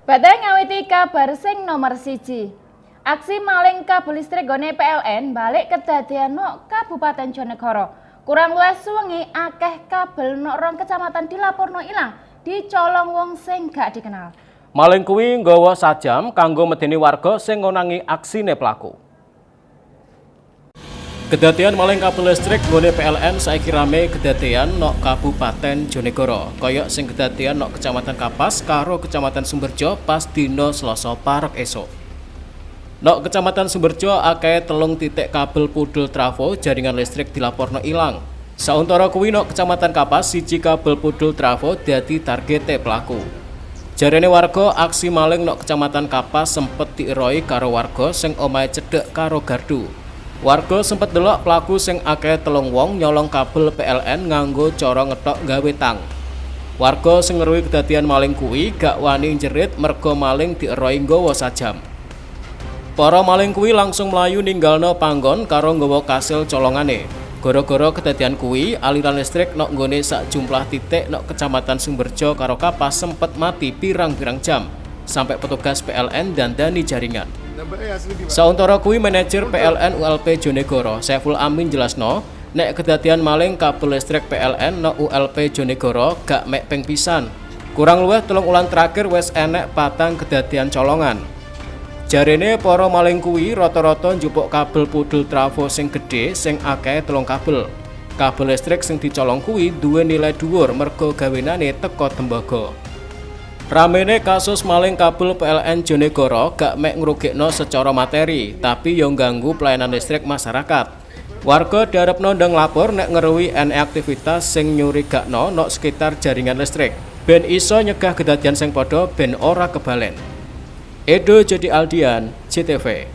Badhe ngawiti kabar sing nomor 1. Aksi maling kabel listrik gone PLN balik kedadean nok Kabupaten Jonegoro. Kurang luwih suwengi akeh kabel nok rong kecamatan dilaporno ilang, dicolong wong sing gak dikenal. Maling kuwi nggawa sajam kanggo medeni warga sing ngonangi aksine pelaku. Kedadean maling kabel listrik nggone PLN saiki rame kedadean nok Kabupaten Jonegoro. Kaya sing kedadean nok Kecamatan Kapas karo Kecamatan Sumberjo pas dina Selasa parek esuk. Nok Kecamatan Sumberjo akeh 3 titik kabel pudul trafo jaringan listrik dilaporno ilang. Sauntara kuwi nok Kecamatan Kapas 1 kabel pudul trafo dadi targete pelaku. Jarene warga, aksi maling nok Kecamatan Kapas sempet dieroi karo warga sing omahe cedhek karo gardu. Warga sempet delok pelaku sing akeh 3 wong nyolong kabel PLN nganggo cara ngetok gawe tang. Warga sing ngeruhi kedadian maling kuwi gak wani njerit merga maling dieroi nggawa sajam. Para maling kuwi langsung mlayu ninggalno panggon karo nggawa kasil colongane. Gara-gara kedadian kuwi, aliran listrik nok nggone sak jumlah titik nok Kecamatan Sumberjo karo Kapas sempet mati pirang-pirang jam sampai petugas PLN dandani jaringan. Sauntara kuwi, manajer PLN ULP Jonegoro, Saiful Amin, jelasno nek kedadian maling kabel listrik PLN nok ULP Jonegoro gak mek ping pisan. Kurang luwih 3 wulan terakhir wis enek 4 kedadian colongan. Jarene para maling kuwi rata-rata njupuk kabel pudul trafo sing gedhe sing akeh 3 kabel. Kabel listrik sing dicolong kuwi duwe nilai dhuwur merga gawenane teko tembaga. Ramene kasus maling kabel PLN Jonegoro gak mek ngrugekno secara materi, tapi yo ngganggu pelayanan listrik masyarakat. Warga diarepno ndang lapor nek ngeruhi enek aktivitas sing nyurigakno nok sekitar jaringan listrik. Ben iso nyegah kedadian sing padha ben ora kebalen. Edo Jodi Aldian, JTV.